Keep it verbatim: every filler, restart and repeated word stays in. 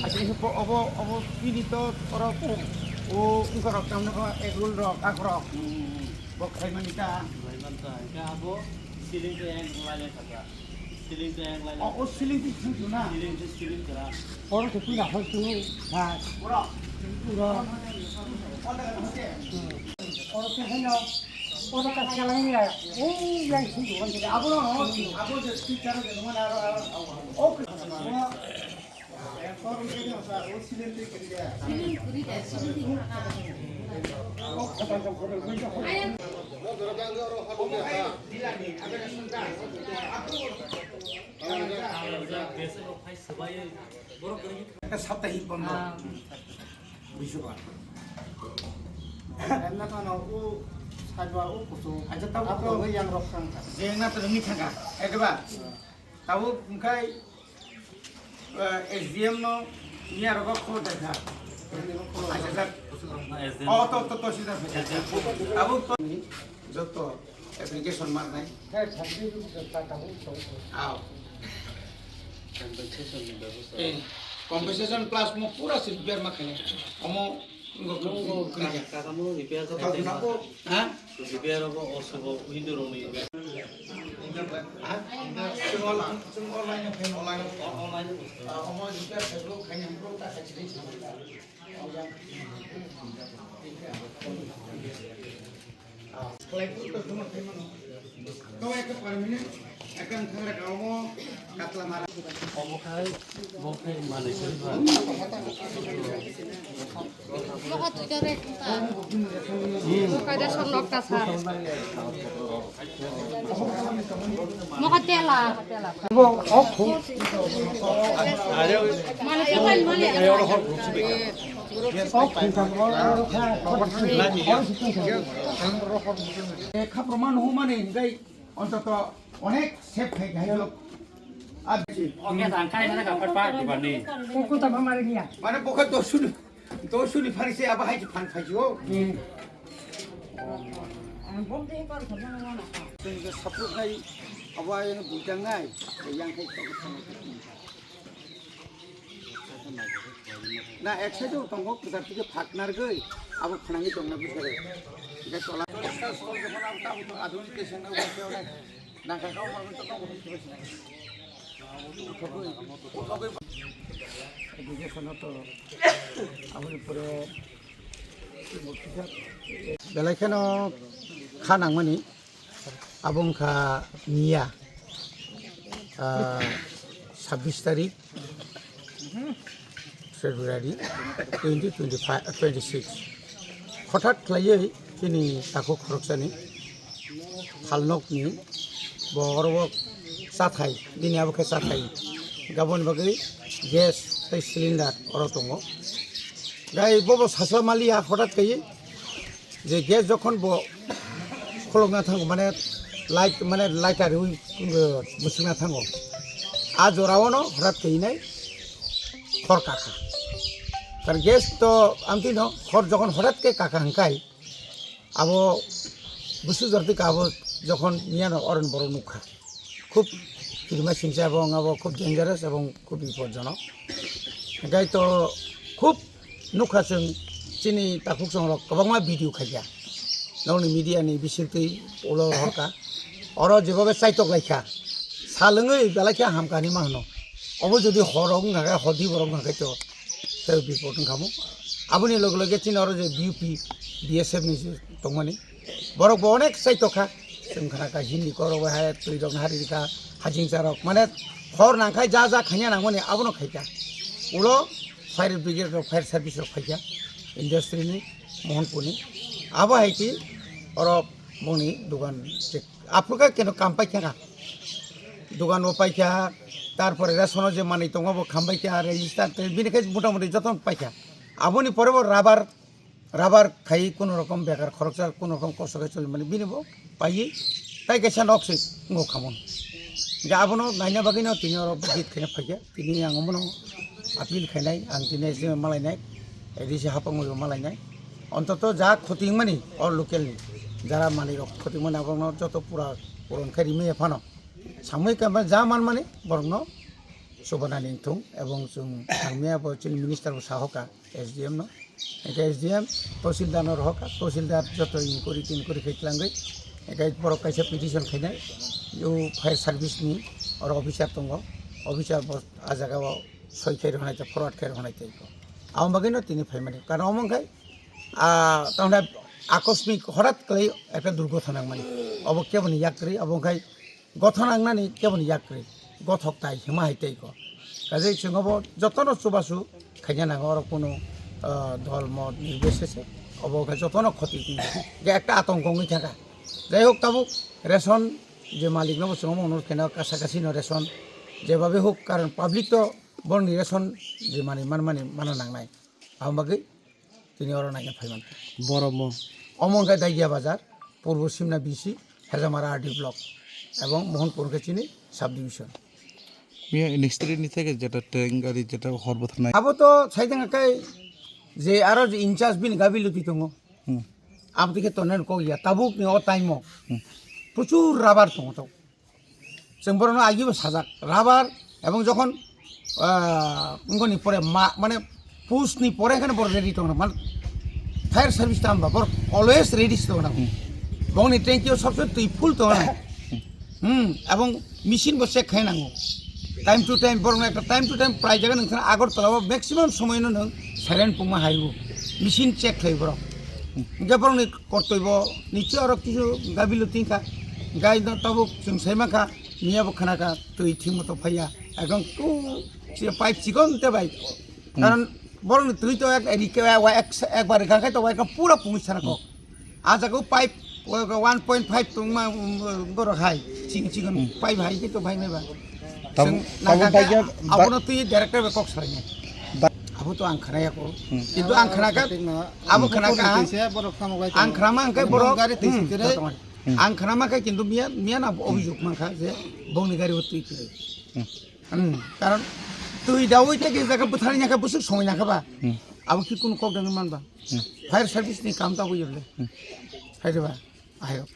Acha, obo, obo, obo, bini to oro ko, o, wngkha rok, tamni ko, egg roll rok, ak rok. Hmm. Bo khaimani ta. Khaimani ta. Hingke abo ceiling to yang lai lai kha. Ceiling to yang lai lai. O, o ceiling to thang na. Ceiling to ceiling kara. Oro to pura hol tu ha. Oro. Oro. Oro to hino. Oro ka kala ni ya. O yang thang tu. Abo no, abo je speaker je no na aro, aro. O. Saptahik bondo. Bujiba. Emna to no, o sajwa, o kusu. Acha, tabo to yang rok sang. Je na to ni thanga. Edeba. Tabuk hingkai, eh, S D M no miya rogo khobor dekha. Acha, sir. Oh, to, to, to, sir. Tabuk to joto application mar nai. Aw. Compensation ni bebosta. Eh, compensation plus mo pura se repair ma khani. Omo ngo kri kri. Kaka mo repair ko. Ha? Repair ko osubo window roni. Ha? Sing online, sing online, online. Online. Ah, omo repair khaibo khaini bro ta kachiri. Mokha tela. Khapro manu humani hingai ontoto onek sep khai khai lo. Oke, tangkai mana kapat pak di bani. Kuku tambah mari niya. Mana bukan dosun. Dosuni phari se abo hai phan phai o. Hmm. Tei je sapruk hai abo ayang duitang nai, yang hai tok thang. Na ek side o tongo kwchar tike phak nargwi abo phnangwi tongna bisare. Ga tola. Adhuni kesang na ubo se ore. Nangkha kau manwi to kau manwi to. Education to aboni pore belai kheno kha nangmani abo wngkha miya, ah, sabbish tarik. February twenty twenty-five, twenty-six. Hothat khlaiwi chini takhuk khoroksani phalnokni bo oro o chathai, bini abo khe chathai. Gaboni bagwi gas tei cylinder oro tongo. Gai bobo sasa maliya hothat kaiwi je gas jokhon bo kholokna thango, mane light, mane lighter rwi, uh, musukna thango. A jorao no horat khe hinai hor kakha. Tar gas to amtwi no hor jokhon horat khe kakha hwnkhe abo busu jorti ka abo jokhon miyano oron borok nukha. Khub kirima singsa ebong abo khub dangerous ebong khub bipodjonok. Hingkhai to khub nukha chwng chini takhuk songrok kwbangma video khaikha. Nokni media ni bisingtwi ulo horkha. Oro jebobe chaitok laikha. Salwngwi belai khe hamkha hinwi ma hwno. Obo jodi hor wngkha khe, hor di borok wngkha khe to tei bipod wngkha mo. Aboni loge loge chini oro je B U P, B S F ni je tongmani. Borok bo onek chaitok kha. Chwng khna kha Hindi korok bai hai twi rok hari rikha, hajingcha rok. Mane hor nangkhai ja ja khanya nangmani abono khaikha. Ulo fire brigade rok, fire service rok phaikha. Industry ni, Mohanpur ni. Abo hai ki oro boni dogan je aphuru kha keno kam paikha kha. Dogan bo paikha, tarpore ration o je manwi tongo bo kham paikha, register tei bini khe mota moti joto paikha. Aboni pore bo rubber Rubber khai kunu rokom bekar khoroksa kunu rokom kosto khai choli mani bini bo paiwi tai kaisa nok se ngo khamon. Ja abono naina bagwi no tini oro visit khaina phaikha, tini ang omono appeal khainai, ang tini S D M malai nai, A D C hapang malai nai. Ontoto ja khoti mani or local ni jara mani rok khoti mani abono joto pura puron khai rimaya phano. Samui kama ja man mani borok no Chubana ni thung, ebong chwng thangmia bo chini minister bo sahoka S D M no. Eke S D M, tahsildar no rohoka, tahsildar joto inquiry tinquiry khe tlangwi. Eke borok kaisa petition khainai, o fire service ni oro officer tongo, officer bo a jaga o soi khe rwnai tei forward khe rwnai tei ko. Amo bagwi no tini phaimani, karon omo wngkha, ah, tamni akosmik horat khlai ekta durgotha nangmani, obo keboni yak kwrwi, obo wngkha gothon nangnani keboni yak kwrwi, gothok tai hima hai tei ko. Kaje chwng obo jotono chubachu khaina nango, oro kunu, ah, dol mot nirbisheshe obo khe jotono khoti twi ge ekta atongko wngwi thangkha. Jai hok, tabuk ration je malik no bo chwng omo onurod khaina kasa kasi no ration jebabe hok, karon public to borokni ration je mani manmani mana nangnai, amo bagwi tini oro naina phaimankha. Borok mo? Omo wngkha Daigia Bazar, Purbo Simna B C, Hejamara R D block, ebong Mohanpur wngkha chini sub division. Miya ministry ni theke jeta train gari jeta hor bwtharnai. Abo to saidang kai je aro je in charge bini gabi luti tongo. Hmm. Abo dikhe tonne kok ya, tabuk ni o time o. Hmm. Prochur rubber tongo to. Chwng borokno agibo sajak, rubber, ebong jokhon, ah, wngoni pore ma, mane, post ni pore kheno borok ready tongna, man, fire service tamba borok always ready tongna. Hmm. Bongni tanki o sobse twi full tongna. Hmm, ebong machine bo check khai nango. Time to time, borokno ekta time to time prai jaga nang thana Agartala o maximum somoy no nang siren pungma haibo. Machine check khai borok. Hingke borokni kortoi bo niche oro kisu gabilo tingkha. Gai no tabuk chwng sai mankha, miya bo khna kha, twi thik moto phaiya. Ekdom tu, si pipe chikon te bai. Hmm. Karon borokni twi to ek, ek, ek, ekbar rikha khe to ekdom pura pungwi sana kok. Hmm. A jaga o pipe, o, o, one point five tongma, um, borok hai, chikon chikon Hmm. pipe hai khe to phai nai ba. Tabuk, Chwng tabuk nakha phai khe khe ba- abono twi director bai kok salai nai. Ba- Abo to ang khna ya ko. Hmm. Kintu ang khna kha, abo khna kha, ang khna ma ang khe borok, Gari twi hmm, sikire. Joto mani. Hmm. Ang khna ma khe kintu miya, miya na Hmm. obhijog man kha je bongni gari o twi kire. Hmm. Hmm, karon twi dawi te ke jaga bwthari nya kha busuk songwi nya kha ba. Hmm. Abo ki kunu kok dang man ba. Hmm. Fire service ni kam ta bo yole. Hmm. Hai de ba. Ayo.